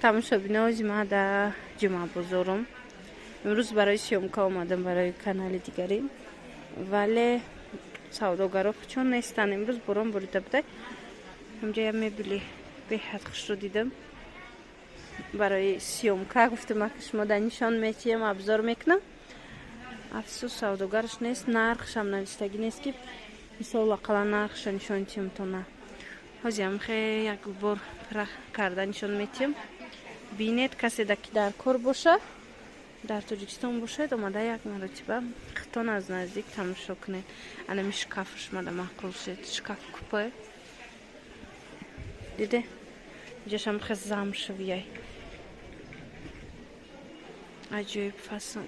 Тамошобинози ма, да Ҷумъабозорум имрӯз барои съёмка омадам барои канали дигарӣ, вале савдогаро чун нестанд, имрӯз борон борида буда. Ҳамҷа я мебели беҳад хушрӯ дидам, барои съёмка гуфтам, ака, шумо да нишон метиҳам, обзор мекунам. Афсӯс, савдогараш нест, нархшам навистагӣ нест, ки мисол ақаллан нархша нишон тиҳам тона. Ҳозиам хе як бор карда нишон метиҳам, бинед. Касе да ки дар кор боша, дар Тоҷикистон бошед, омада як маротиба хитон аз наздик тамошо кунед. Анами шкафаш мада маъқул шуд, шкаф купе диде, иҷашам хе замшевый, аҷоиб фасон.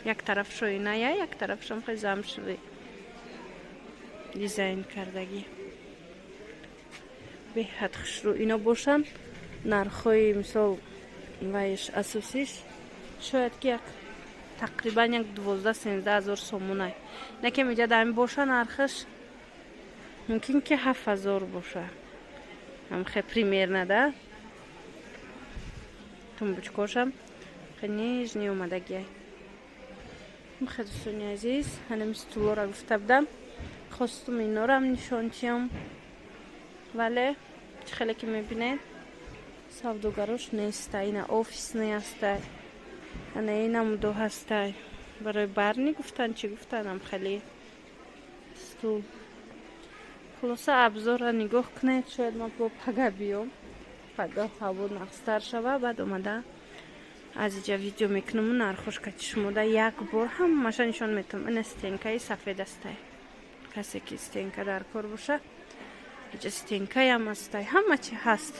Як тараф шоиная, як тарафшам хе замшевый дизайн кардагӣ, беҳад хушрӯ. Ино бошанд, нархҳои мисол вайш асосиш шояд ки як тақрибан як 12-13 ҳазор сомонай. Накем иҷа дар боша, нархаш мумкин ки 7000 боша, ҳамхе примерно да. Тумбочкошам хе нежный омадагиай. Хе, дӯстони азиз, ҳанами стулора гуфта будам, хостум инорам нишон чиём, вале чӣ хеле ки мебинед, савдогарош неста. Ина офисный ҳастай, ана инамудо ҳастай, барои барни гуфтан, чӣ гуфтанам, хеле стул. Хулоса, обзора нигоҳ кунед. Шояд ман бо пага биём, пага ҳаво нағзтар шава, баъд омада аз иҷа видео мекунаму нархош кати шумода як бор ҳамаша нишон метавам. Ина стенкаи сафед астай, касе ки стенка дар кор боша, иҷа стенкаям астай, ҳама чи ҳаст.